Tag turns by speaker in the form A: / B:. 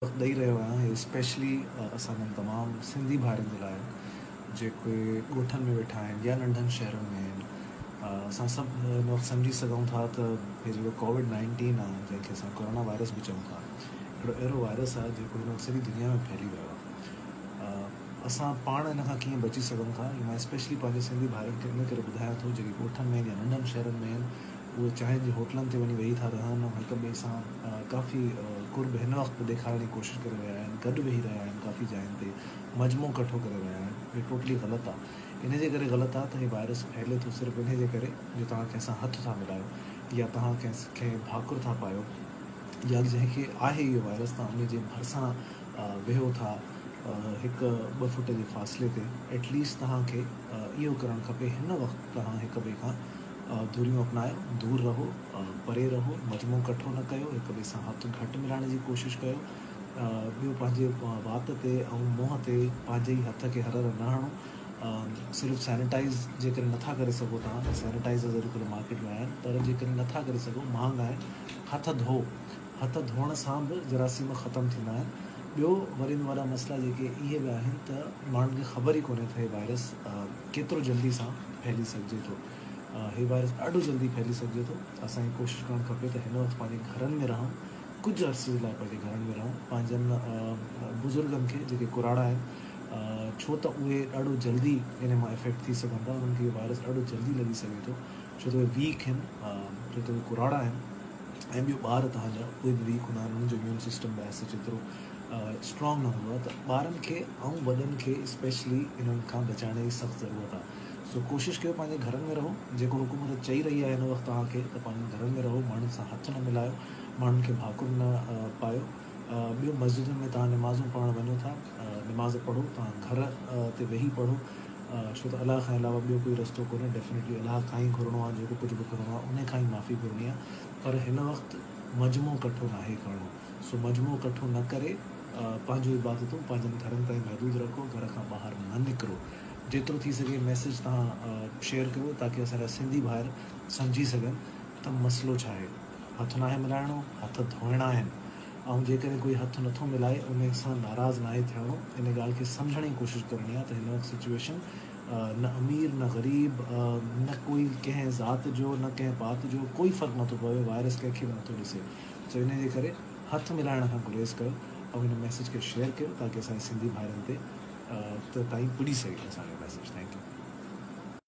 A: وقت ڏئي رهيو آهيان هي اسپيشلي اسان جن تمام سنڌي ڀائرن جي لاء جيڪي ڳوٺن ۾ ويٺا آهن يا ننڍن شهرن ۾ آهن. اسان سڀ هن وقت سمجهي سگهون ٿا ته هي جيڪو ڪووڊ 19 آهي، جنهن کي اسان ڪورونا وائرس به چئون ٿا، هڪڙو اهڙو وائرس آهي جيڪو هن وقت سڄي دنيا ۾ ڦهلي ويو آهي. اسان پاڻ ان کان ڪيئن بچي سگهون ٿا، هي مان اسپيشلي پنهنجي سنڌي ڀائرن کي ان ڪري ٻڌايان ٿو جيڪي ڳوٺن ۾ آهن يا ننڍن شهرن ۾ آهن. اهي چانهن جي هوٽلن تي وڃي ويهي ٿا رهن ۽ هڪ ٻئي سان ڪافي قرب هن وقت به ڏيکارڻ جي ڪوشش ڪري رهيا آهن، گڏ ويهي رهيا آهن، ڪافي جاين تي مجمعو ڪٺو ڪري رهيا آهن. اهي ٽوٽلي غلط آهي. ان جي ڪري غلط آهي ته هي وائرس ڦهلي ٿو صرف انهي جي ڪري جو توهان ڪنهن سان هٿ ٿا ملايو يا توهان ڪنهن کي ڀاڪر ٿا پايو يا جنهن کي آهي اهو وائرس توهان انهي جي ڀرسان ويهو ٿا هڪ ٻه فٽ جي فاصلي تي. ايٽ ليسٽ توهان کي اهو ڪرڻ کپي هن وقت توهان هڪ ٻئي کان دوريون اپنايو، دور رهو، پري رهو، مجمعو ڪٺو نه ڪيو، هڪ ٻئي سان هٿ گهٽ ملائڻ جي ڪوشش ڪيو، ٻيو پنهنجي وات تي ۽ منهن تي پنهنجي ئي هٿ کي هر هر نه هڻو، صرف سينيٽائيز جيڪڏهن نٿا ڪري سگهو توهان ته سينيٽائيزرز اڄڪلهه مارڪيٽ ۾ آيا آهن پر جيڪڏهن نٿا ڪري سگهو مهانگا آهن، هٿ ڌو، هٿ ڌوئڻ سان به جراثيم ختم ٿيندا آهن، ٻيو وري به وڏا مسئلا جيڪي اهي به آهن ته ماڻهن کي خبر ئي ڪونهي ته هي وائرس ڪيترو جلدي سان ڦهلي سگهجي ٿو. هي وائرس ڏاڍو جلدي ڦهلي سگهجي ٿو. اسان کي ڪوشش ڪرڻ کپي ته هن وقت پنهنجي گهرن ۾ رهون، ڪجهه عرصي جي لاء پنهنجي گهرن ۾ رهون، پنهنجن بزرگن کي جيڪي ڪراڙا آهن ڇو ته اهي ڏاڍو جلدي ان مان افيڪٽ ٿي سگهن ٿا، انهن کي اهو وائرس ڏاڍو جلدي لڳي سگهي ٿو ڇو ته اهي ويڪ آهن، ڇو ته اهي ڪراڙا آهن ۽ ٻيو ٻار توهان جا اهي به ويڪ هوندا آهن، انهن جو اميون سسٽم به ايز سچ ايترو اسٽرانگ نه هوندو آهي ته ٻارن کي ۽ وڏن کي اسپيشلي انهن کان بچائڻ جي سخت ضرورت آهي. سو ڪوشش ڪيو پنهنجي گهرن ۾ رهو، جيڪو حڪومت چئي رهي آهي هن وقت توهان کي ته پنهنجن گهرن ۾ رهو، ماڻهن سان هٿ نه ملايو، ماڻهن کي ڀاڪر نه پايو، ٻيو مسجدن ۾ توهان نمازون پڙهڻ وڃو ٿا نماز پڙهو، توهان گهر تي ويهي پڙهو، ڇو ته الله کان علاوه ٻيو ڪوئي رستو ڪونهي، ڊيفنيٽلي الله کان ئي گهرڻو آهي جيڪو ڪجهه به گهرڻو آهي انهي کان ئي معافي گهرڻي آهي پر هن وقت مجمعو ڪٺو ناهي ڪرڻو، سو مجمعو ڪٺو نه ڪري پنهنجون عبادتون پنهنجن گهرن تائين محدود رکو، گهر کان ٻاهر نه نڪرو. جيترو ٿي سگهي ميسيج توهان شيئر ڪيو تاڪي اسان جا سنڌي ڀائر سمجهي سگهن ته مسئلو ڇا آهي. هٿ ناهي ملائڻو، هٿ ڌوئڻا آهن ۽ جيڪڏهن ڪوئي هٿ نٿو ملائي ان سان ناراض ناهي ٿيڻو، ان ڳالهه کي سمجهڻ جي ڪوشش ڪرڻي آهي ته هن وقت سچوئيشن نه امير نه غريب نه ڪوئي ڪنهن ذات جو نه ڪنهن پات جو ڪوئي فرق نٿو پوي، وائرس ڪنهن کي به نٿو ڏسي سو ان جي ڪري هٿ ملائڻ کان گريز ڪيو ۽ هن ميسيج کي شيئر ڪيو تاڪي اسان جي سنڌي ڀائرن تي ته تائين پڄي سگهي اسان جو ميسيج thank you.